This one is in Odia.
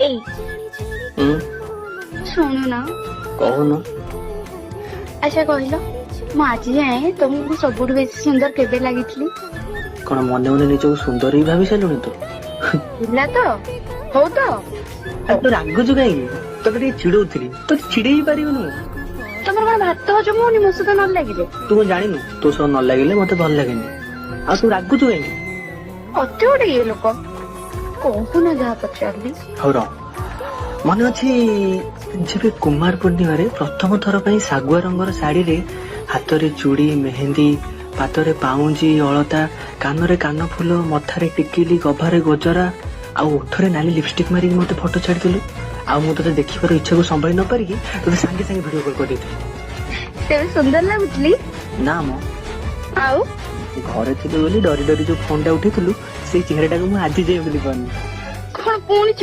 ଏଇ। ହୁଁ। ଶୁଣୁନ। କହୁନ। ଆଚ୍ଛା କହିଲ, ମୁଁ ଆଜି ଯାଏଁ ତମକୁ ସବୁଠୁ ବେଶୀ ସୁନ୍ଦର କେବେ ଲାଗିଥିଲି? କଣ ମନେ ମନେ ନିଜକୁ ସୁନ୍ଦର ବି ଭାବି ସାରିଲୁଣି ତୁ? ହେଲା ତ, ହଉ ତ। ଆରେ, ତୁ ରାଗୁଛୁ କାହିଁକି? ତତେ ଟିକେ ଚିଡଉଥିଲି, ତତେ ଚିଡେଇ ପାରିବୁନି ମୁଁ। ତମର କଣ ଭାତ ହଜମ ହଉନି ମୋ ସହିତ ନ ଲାଗିଲେ? ତୁ କଣ ଜାଣିନୁ, ତୋ ସହ ନ ଲାଗିଲେ ମତେ ଭଲ ଲାଗେନି। ଆଉ ତୁ ରାଗୁଛୁ କାହିଁକି? ଅତି ଗୋଟେ ଇଏ ଲୋକ। କହୁନ ଯାହା ପଚାରିଲି। ହଉ ରହ। ମନେ ଅଛି, ଯେବେ କୁମାର ପୂର୍ଣ୍ଣିମାରେ ପ୍ରଥମ ଥର ପାଇଁ ଶାଗୁଆ ରଙ୍ଗର ଶାଢୀରେ, ହାତରେ ଚୁଡ଼ି, ମେହେନ୍ଦି, ପାଦରେ ପାଉଁଜି, ଅଳତା, କାନରେ କାନଫୁଲ, ମଥାରେ ଟିକିଲି, ଗଭାରେ ଗଜରା ଆଉ ଓଠରେ ନାଲି ଲିପଷ୍ଟିକ ମାରିକି ମତେ ଫଟୋ ଛାଡିଥିଲୁ, ଆଉ ମୁଁ ତତେ ଦେଖିବାର ଇଚ୍ଛାକୁ ସମ୍ଭାଳି ନ ପାରିକି ତତେ ସାଙ୍ଗେ ସାଙ୍ଗେ ଭିଡିଓ କଲ୍ କରିଦେଇଥିଲି? ତେବେ ସୁନ୍ଦର ଲାଗୁଥିଲି? ନା ମ। ଆଉ? ଘରେ ଥିଲୁ ବୋଲି ଡରି ଡରି ଯୋଉ ଫୋନଟା ଉଠେଇଥିଲୁ, ସେଇ ଚେହେରାଟାକୁ ମୁଁ ଆଜି ଯାଏ ଭୁଲି ପାରୁନି। କଣ ପୁଣି?